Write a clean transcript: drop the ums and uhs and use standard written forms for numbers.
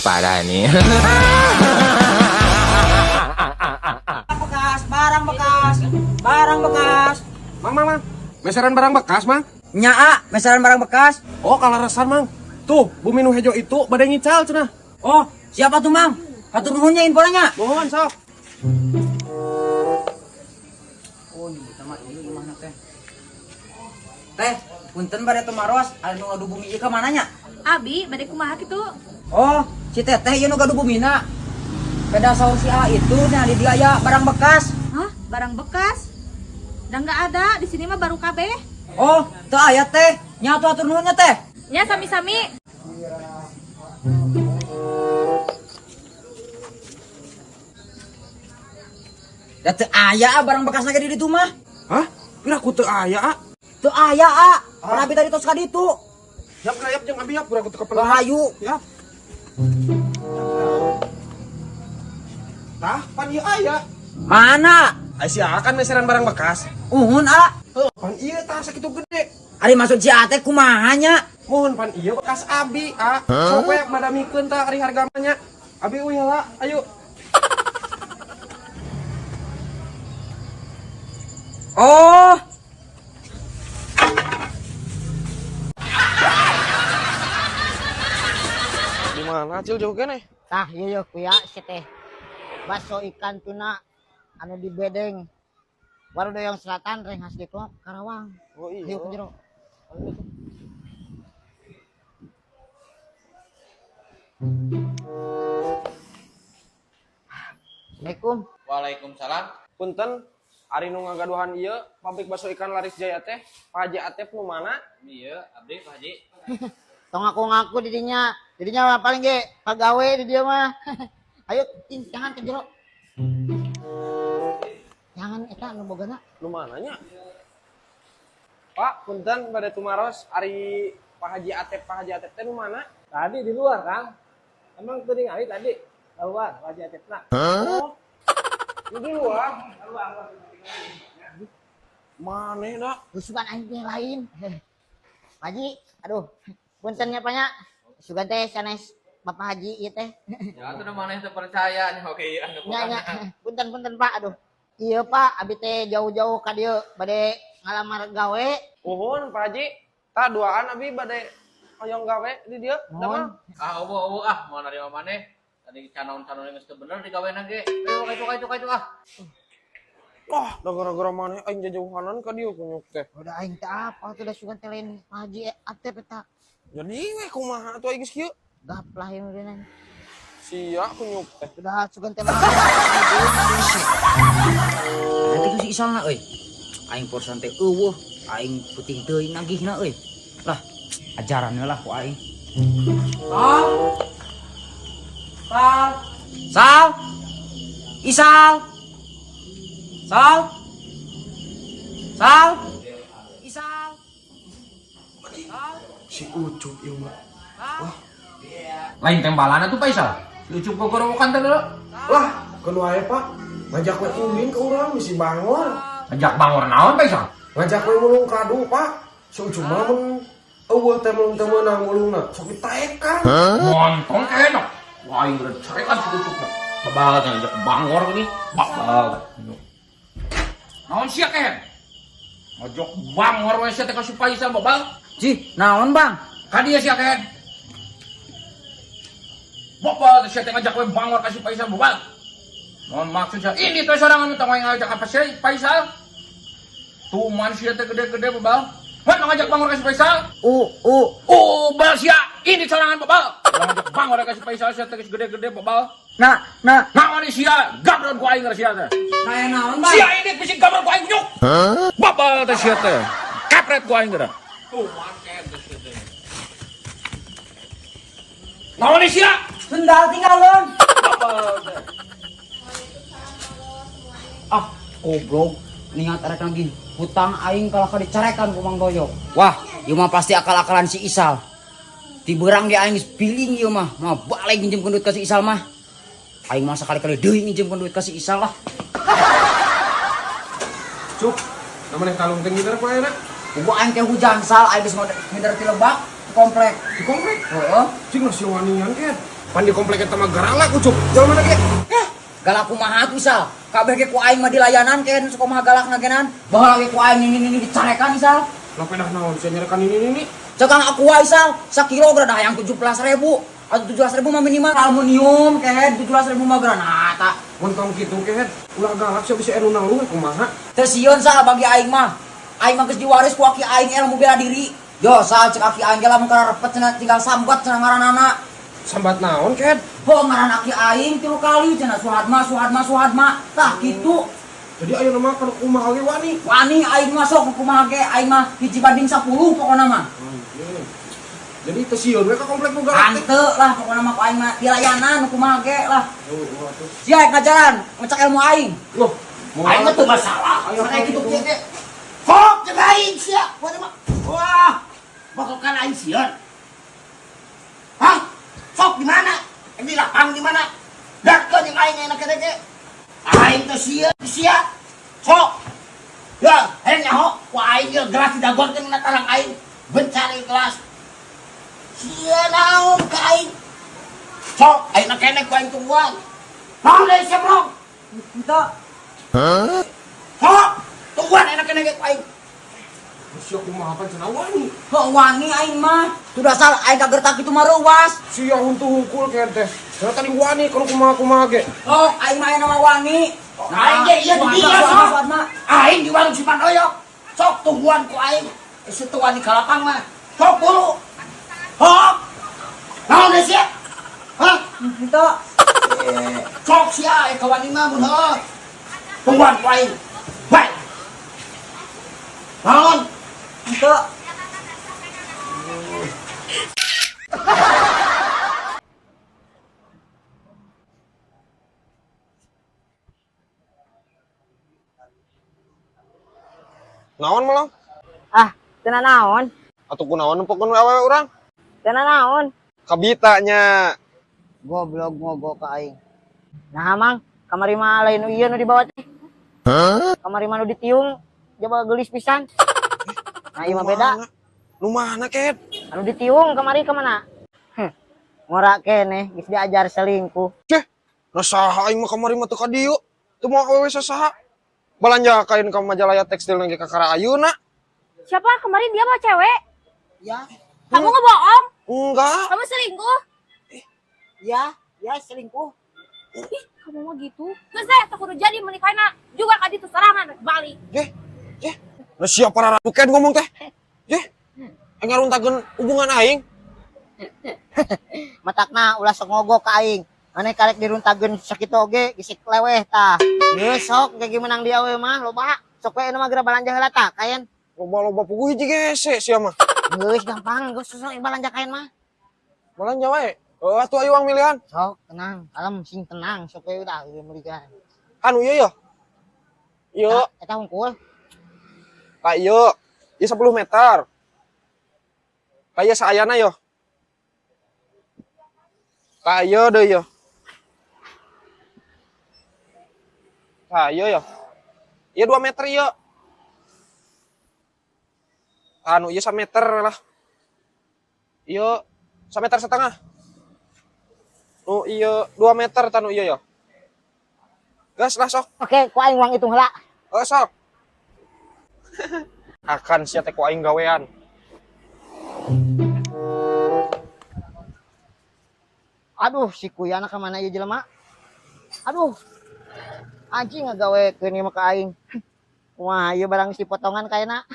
Parah nih. Bekas, barang bekas, barang bekas. Mang, mang, mang. Meseran barang bekas, mang. Nyaa, meseran barang bekas. Oh, kalarasan, mang. Tuh, bumi nu hejo itu bade ngical cenah. Oh, siapa tuh, Mang? Hatur nuhunnya infonya. Mohon sok. Oh, nyebut nama ieu imahna teh. Teh, punten bade tumaros, ari nu ngadu bumi ieu ka mana nya? Abi, bade kumaha kitu? Oh, si teteh ieu nu gaduh bumina. Peda saur si A itu nah di dieu aya barang bekas. Hah? Barang bekas? Da nggak ada, di sini mah baru kabeh. Oh, teu aya teh. Nya atuh hatur nuhunnya teh. Ya sami-sami. Da teu aya ah, barang bekas lagi di ditu mah. Hah? Pira ku teu aya, ah? Teu aya ah. Abi tadi tos ka ditu. Yap, yap jeung abi yap, pira ku teu kepenak. Rahayu. Yap. Tah, pan ieu aya. Mana? Ai sia kan meseran barang bekas. Uhun ah. Heuh, pan ieu tah sakitu gede. Ari maksud si A teh kumaha nya? Mohon pan ieu bekas abi, ah. Sok we madamikeun tah ari harga mah nya. Abi euy heula, ayo. Oh. Di mana Cil jauh keneh? Tah ieu yeuh kuya si teh. Bakso ikan tuna anu di Bedeng. Warudoyong Selatan Rengas Dengklok Karawang. Oh iya. Ayo ke jero. Assalamualaikum. Waalaikumsalam. Punten, ari nu ngagaduhan ieu pabrik bakso ikan Laris Jaya teh, Pak Haji Atep nu mana? Iya, abdi Pak Haji. Tong ngaku-ngaku didinya. Didinya mah paling ge pagawe di dia mah. Ayo tin jangan ke jero. Jangan eta nu bogana. Nu mananya? Pak, punten bade tumaros ari Pak Haji Atep, Pak Haji Atep teh nu mana? Tadi di luar, Kang. Emang tadi ngali tadi? Keluar, wajah Atepna. Oh. Nu di luar. Maneh dah? Sugan aing teh lain. Pak Haji, aduh, punten nya Pak nya. Sugan teh sanes Bapak Haji ieu teh. Ya atuh maneh teu percaya nih oke iya anu Nya nya, punten-punten Pak, aduh. Iya Pak, abi teh jauh-jauh ka dieu bade ngalamar gawe. Nuhun Pak Haji. Tah duaan abi bade hoyong gawe di dieu, Mohon. damang. Ah, eueuh eueuh ah, mau narima maneh. Tadi canaon-canaon geus teu bener digawena ge. Ayo ka itu ka itu ka itu ah. Wah, da gara-gara maneh aing jajauhanan ka dieu kunyuk teh. Udah aing teh apa tuh da sugan teh lain Pak Haji Atep eta. Jadi we kumaha atuh aing geus kieu? Gaplah ieu meureunna. Sia kunyuk teh. Udah sugan teh mah. Nah, kitu si Isalna euy. Aing porsan teh eueuh, aing puting teuing nagihna euy. Lah, ajaran lah ku aing. Sal. Sal. Sal. Isal. Sal. Sal. Isal. Sal. Si Ucup ieu mah. Lain tembalan atuh Pak Isal. Lucu gogorowokan teh leuh. Lah, keun wae Pak. Ngajak we ulin ke urang misi bangor. Ngajak bangor naon Pak Isal? Ngajak we mulung kadu, Pak. Si Ucup mah mun eueuh teh mulung teu meunang mulungna. Sok ditaekan. Montong enak. Wah, aing carekan si Ucup mah. Babal ngajak bangor ini. Babal. Naon sia kehen? Ngajak bangor we sia teh ka si Faisal babal. Cih, naon Bang? Ka dieu sia kehen. Babal teh sia teh ngajak we bangor ka si Faisal babal. Naon maksud sia? Ini teh sorangan tong ngajak apa sih Faisal? Tuman sia teh gede-gede babal. Mana ngajak bangor ka si Faisal? U u Oh, bal sia, ini sorangan babal. Ngajak bangor ka si Faisal sia teh gede-gede babal. Nah, nah, Naon sia, gabron ku aing sia teh. Nah, naon Bang? Sia ini bisi gabron ku aing nyuk. Babal teh sia teh. Kepret ku aing geura. Tuman teh sia teh. Naon sia? Sendal tinggalon. Babal teh. Ah, goblok. Ningat arek lagi hutang aing kalah ka dicarekan ku Mang Doyo. Wah, ieu mah pasti akal-akalan si Isal. Ti beurang ge aing geus piling ieu mah. Mah balik nginjemkeun duit ka si Isal mah. Aing mah sakali-kali deui nginjemkeun duit ka si Isal lah. Cuk, namanya kalung teh ngider ku ayeuna. Kubu aing teh hujan Sal, aing geus ngindar ti lebak di komplek. Di komplek? Heeh. Cing lah si wanian ken. Pan di komplek eta mah garalak Ucup. Jalma ge. Galak kumaha tuh Isal? Kabeh ge ku aing mah dilayanan ken sok kumaha galakna genan. Baheula ge ku aing ini dicarekan Isal. Lah pedah naon sia nyarekan ini. Cekang aku wae Isal, sakilo geura hayang 17.000. Atau 17.000 mah minimal aluminium kehed 17.000 mah geura nah ta. Mun tong kitu kehed, ulah galak sia bisa anu nangluh kumaha. Teu sieun Sal bagi aing mah. Aing mah geus diwaris ku aki aing ilmu bela diri. Yo Sal cek aki aing ge lamun karepet cenah tinggal sambat cenah ngaranana. Sambat naon kehed? Ho ngaran aki aing 3 kali cenah Suhatma Suhatma Suhatma. Tah kitu. Jadi ayeuna mah kana kumaha ge wani. Wani aing mah sok kumaha ge aing mah 1:10 pokona mah. Jadi teu sieun we ka komplek nu galak teh. Hanteu lah pokona mah ku aing mah dilayanan kumaha ge lah. Oh, atuh. Sia ngajaran ngecek ilmu aing. Loh, Aing mah teu masalah. Ayo, Sana kitu gitu. kieu ge. Sok jeung aing sia. Mah. Wah, bakal kan aing sieun. Hah? Sok di mana? Di lapang di mana? Darkeun jeung aing enak ge. Aing teh sieun sia. Sok. Ya, hayang nyaho ku aing ge gelas didagorkeun na tarang aing. Bencari gelas. Sia naon ka aing? Sok, aing keneh ku aing tungguan. Naon deui sia, Bro? Henteu. Hah? Sok, tungguan enak keneh ku aing. Sia kumaha pan cenah wani. Heuh wani aing mah. Tuh dasar aing kagertak kitu mah reuwas. Sia huntu hungkul kehed teh. Cenah tadi wani kalau kumaha-kumaha ge. Oh, aing mah aya nama wani. Aing ge ieu di dieu sok. Aing di warung si Pandoyok. Sok tungguan ku aing. Situ wani ka lapang mah. Sok buru. Hop. Naon deui sia? Hah? Henteu. Sok sia ka wani mah mun heuh. Tungguan ku aing. Bae. Naon? Henteu. Naon malah? Ah, teu naon? Atuh kunaon nempokeun awewe urang? Teu naon? Kabitanya. Goblok mogok ka aing. Nah, Mang, kamari mah lain nu ieu nu dibawa teh. Hah? Kamari mah nu ditiung, jaba geulis pisan. Nah, ieu mah beda. Nu mana, Ket? Anu ditiung kamari ka mana? Heh. Ngora keneh geus diajar selingkuh. Ceh, nah saha aing mah kamari mah teu ka dieu. Teu moal awewe sasaha. Balanja kain ka Majalaya Tekstil nang kakara ayeuna. Siapa kemarin dia bawa cewek? Ya. Kamu ngebohong? Enggak. Kamu selingkuh? Ya, ya selingkuh. Ih, kamu mah gitu. Terus saya tak kudu jadi menikahna. Juga kadi tuh serangan balik. Jeh, jeh. Nah siapa rara bukan ngomong teh? Jeh. Aing ngaruntakeun hubungan aing. Matakna ulah sok ngogok ka aing. Mane karek diruntageun sakitu oge geus leweh tah. Geus sok ge menang dia we mah loba. Sok we anu mah geura balanja heula tah kaen. Loba-loba puguh hiji gese sia mah. Geus gampang, geus sok balanja kaen mah. Balanja wae. Heuh atuh ayo uang milihan. Sok tenang, kalem sing tenang sok we udah ieu meulikeun. Anu ieu ya. Ieu. Eta hungkul. Ka ieu. Ieu 10 meter. Ka ieu saayana yo. Ka ieu deui yo. Ka ieu yo. Ieu 2 meter ieu. Anu ieu 1 meter lah. Ieu 1 meter setengah. Nu ieu 2 meter tanu ieu yo. Gas lah sok. Oke, ku aing uang hitung heula. Heeh sok. Akan sia teh ku aing gawean. Aduh, si kuyana ka mana ieu jelema? Aduh. Anjing ngagawekeun ieu mah ka aing. Wah, ieu barang si potongan kaena.